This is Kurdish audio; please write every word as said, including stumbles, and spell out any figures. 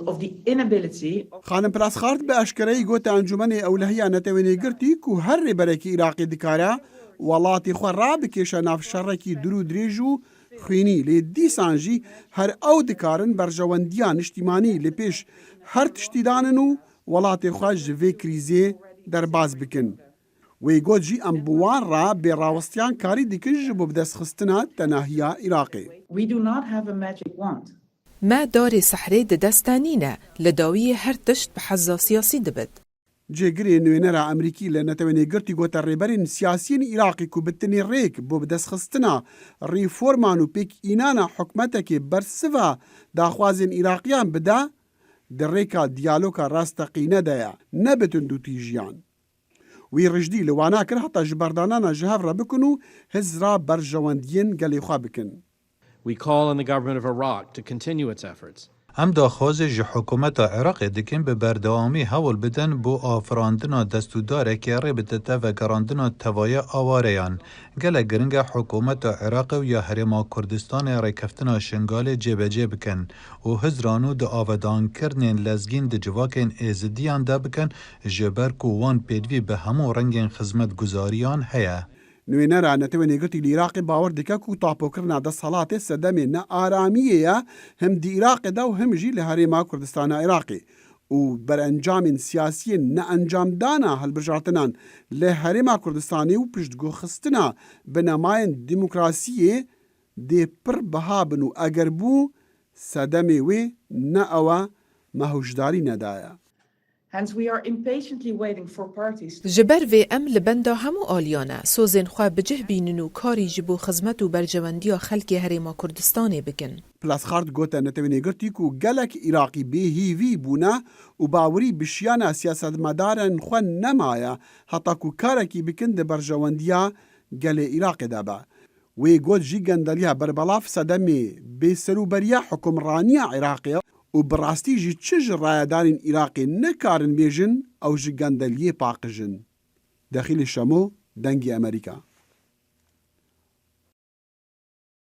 of the inability of Xanim Plaskart bi eşkereyî gote Encûmenê Ewlehiya Netewên Yekgirtî ku her rêberekî Iraqê dikare welatê xwe rabikêşe nav şerekî dûr û dirêj û xwînî, lê dîsan jî her ew dikarin berjewendiya niştîmanî li pêş her tiştî danin û welatê xwe ji vê krîzê derbas bikin. Wê got jî em bi wan re bê rawestiyan karî dikin ji bo bidestxistina tenahiya Iraqê. We do not have a magic wand. Me darê sehrê di dest te nîne, li dawiyê her tişt bi heza siyasî dibit. Cêgirê nûênera Amerîkî li Netewên Yekgirtî gote rêberên siyasiyên Iraqê ku bi tinê rêk bo bidestxistina reforman û pêkînana hikûmetekê bersiva daxwazên Iraqiyan bide, di rêka diyaloga rasteqîne de ye, ne bi tundûtîjiyan. Wî rijdî li wana kir heta ji berdanana ji hev re bikin û hizra berjewendiyên gelê xwe bikin. We call on the government of Iraq to continue its efforts Em daxwazê ji hikûmeta Iraqê dikin bi berdewamî hewl bidin bo afirandina destûdarekê rê bidite vegerandina tevaya awareyan. Gelek giring e hikûmeta Iraqê û ya Herêma Kurdistanê rêkeftina Şingalê cêbecê bikin û hizra nû di avedankirinên lezgîn di civakên êzidiyan de bikin, ji ber ku wan pêdivî bi hemû rengên xizmetguzariyan heye. Nûênera Netewên Yekgirtî li Iraqê bawer dike ku tapokirina desthilatê sedemê ne aramiyê ye, him di Iraqê de û him jî li Herêma Kurdistana Iraqê û berencamên siyasiyên neencamdana hilbijartinan li Herêma Kurdistanê û piştguhxistina binemayên demokrasiyê dê pir biha bin û eger bû, sedemê wê ne ew e, me hişdarî nedaye. Hence, we are impatiently waiting for parties to Ji ber vê em li benda hemû aliyan e, sozên xwe bi cih bînin û karî ji bo xizmet û berjewendiya xelkê Herêma Kurdistanê bikin. Plaskart gote Netewên Yekgirtî ku gelek Iraqî bêhîvî bûne û bawerî bi şiyana siyasetmedarên xwe nemaye heta ku karekî bikin di berjewendiya gelê Iraqê de be. Wê got jî gendeliya berbelav sedemê bêserûberiya hukimraniya Iraqê ye û bi rastî jî çi ji rayedarên Iraqê nikarin bêjin ew ji gendeliyê paqij in. Dexîlê Şemo, Dengê Amerîka.